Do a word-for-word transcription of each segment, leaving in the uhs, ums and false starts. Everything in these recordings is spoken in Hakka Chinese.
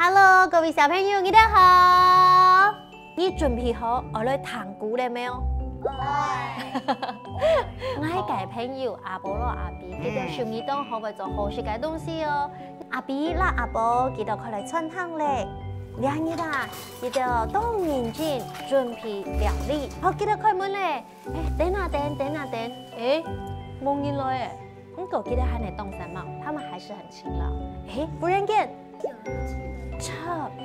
Hello，各位小朋友，你兜好！你準備好愛來聽古了無？愛。𠊎个朋友阿寶摎阿比，佢兜手藝當好，會做好食个東西哦。阿比摎阿寶佢兜開來餐廳咧。這日啊，佢兜當認真準備料理。好，佢兜開門咧。 欸，等啊等，等啊等，欸，無人來欸。毋過佢兜還係當煞猛，他們還是很勤勞。欸，忽然間，嚓，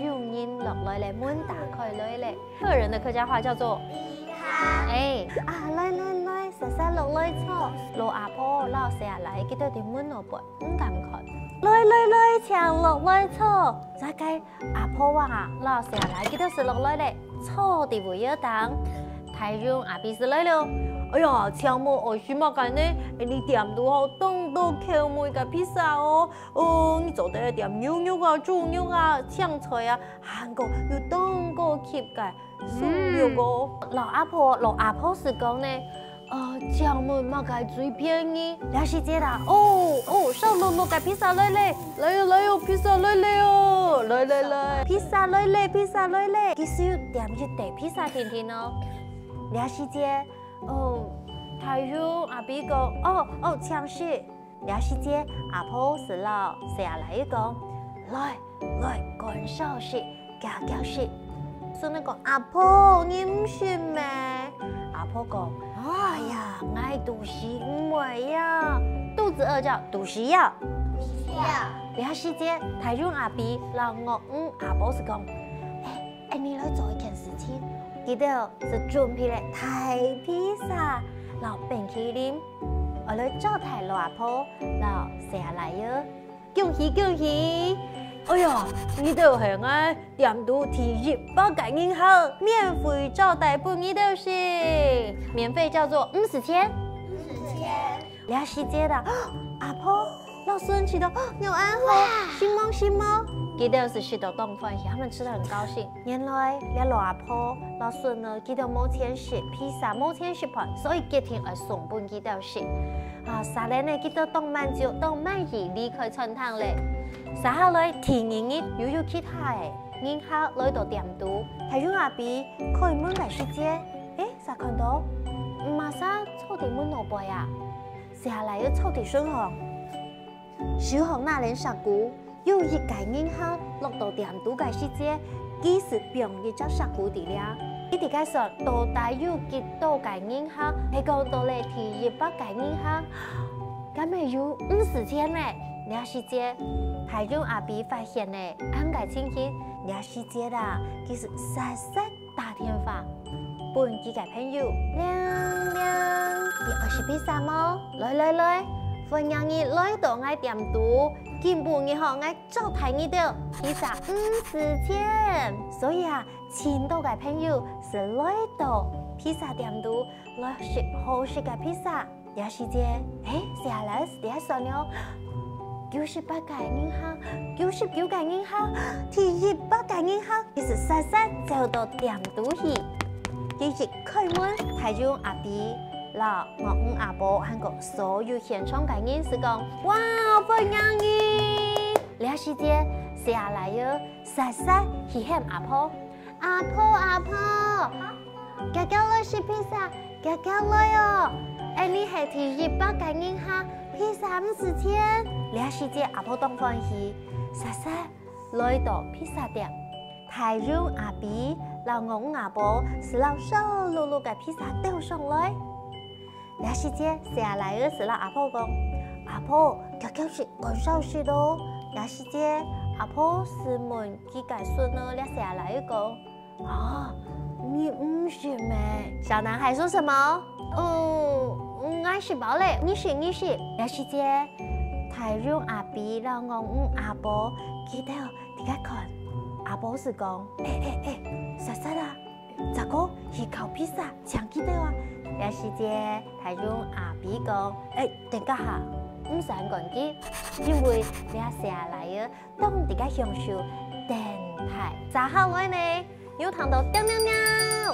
有人落來咧，門打開來咧。客人的客家話叫做，欸，啊，來來來，煞煞落來坐。老阿婆摎細阿倈佢兜在門外背，毋敢看。來來來，請落來坐。再該 阿婆啊，摎細阿倈佢兜就落來咧，坐在位仔頂。大熊阿比就來了。哎呀，請問愛食麼个呢？𠊎俚店肚吼當多口味个披薩哦。哦，你做得點牛肉啊、豬肉啊、青菜啊，還過有當高級个素肉哦。老阿婆，老阿婆就講呢， 哦，請問麼个最便宜？這時節啊，哦哦，燒熝熝个披薩來咧，來喲來喲，披薩來咧哦，來來來，披薩來咧，披薩來咧。佢就點一垤披薩定定哦。這時節，哦，大熊阿比講，哦哦，請食。 這時節，阿婆就摎細阿倈講：「來來，趕燒食，遽遽食。」孫仔講：「阿婆，你毋食咩？」阿婆講：「哎呀，𠊎肚屎毋會枵，肚子餓叫肚屎枵。」肚屎枵。這時節，大熊阿比摎鱷魚阿寶就講：「欸， 𠊎俚來做一件事情。」佢兜就準備了大披薩摎冰淇淋，愛來招待老阿婆摎細阿倈仔。恭喜恭喜！哎呀，你兜係𠊎店肚第一百个人客，免費招待分你兜食。免費叫做毋使錢。毋使錢。這時節啦，阿婆 摎孫食到，哦，肉恁好，承蒙承蒙。佢兜就食到當歡喜，他們吃得很高興。原來這老阿婆摎孫仔佢兜無錢食披薩，無錢食飯，所以決定愛送分佢兜食。啊，續等呢，佢兜當滿足、當滿意離開餐廳咧。續下來第二日，又有其他个人客來到店肚，大熊阿比開門个時節，欸，續看到，麼儕坐在門外背啊？細阿倈仔坐在脣項。 手項拿等石牯，有一个人客落到店肚个時節，佢就放一隻石牯在這。佢在該算到底有幾多个人客，係講到了第一百个人客，敢會有毋使錢呢？這時節，大熊阿比發現了恁个情形，這時節啊，佢就煞煞 打電話分佢个朋友，鈴鈴，你愛食披薩無？來來來，歡迎你來到𠊎店肚，今晡日吼，𠊎招待你兜，披薩毋使錢。所以啊，盡多个朋友就來到披薩店肚來食好食个披薩。 這時節，欸，細阿倈仔就在該算了，九十八个人客，九十九个人客，第一百个人客，佢就煞煞走到店肚去。佢一開門，大熊阿比摎鱷魚阿寶還過所有現場个人就講：「哇，歡迎你！」這時節，細阿倈仔煞煞去喊阿婆：「阿婆，阿婆！ 遽遽來食披薩，遽遽來哦！𠊎俚係第一百个人客，披薩毋使錢。」這時節阿婆當歡喜，煞煞來到披薩店。大熊阿比摎鱷魚阿寶就摎燒熝熝个披薩兜上來。這時節，細阿倈仔就摎阿婆講：「阿婆，遽遽食，趕燒食哦！」這時節，阿婆就問佢个孫仔這細阿倈仔講： 「哦，你毋食咩？」小男孩說什麼？「哦，𠊎食飽了，你食，你食。」這時節，大熊阿比摎鱷魚阿寶佢兜在該看。阿寶就講：「欸欸欸，煞煞啊，這個去烤披薩，請佢兜啊！」這時節，大熊阿比講：「欸，等一下，毋使恁趕急，因為這細阿倈仔 當在該享受等待。續下來呢，又聽到叮叮叮，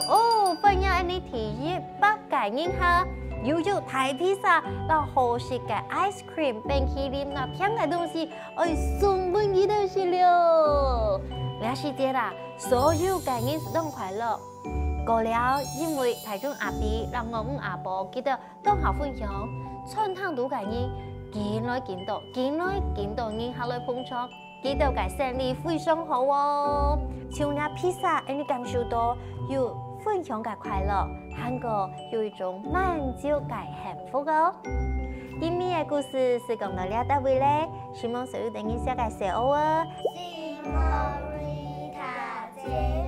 哦，歡迎𠊎俚第一百个人客。又有大披薩，摎好食个ice cream、冰淇淋，摎甜个東西，愛送分佢兜食了。這時節啊，所有个人當快樂。過了，因為大舅阿伯摎外公阿婆佢兜當好分享，餐廳肚个人緊來緊多，緊來緊多人客來捧場。 佢兜个生理非常好哦。像這披薩，𠊎感受到有分享个快樂，還過有一種滿足个幸福哦。今日个故事就講到這搭位咧，希望所有等你寫个小哦。Señorita姐。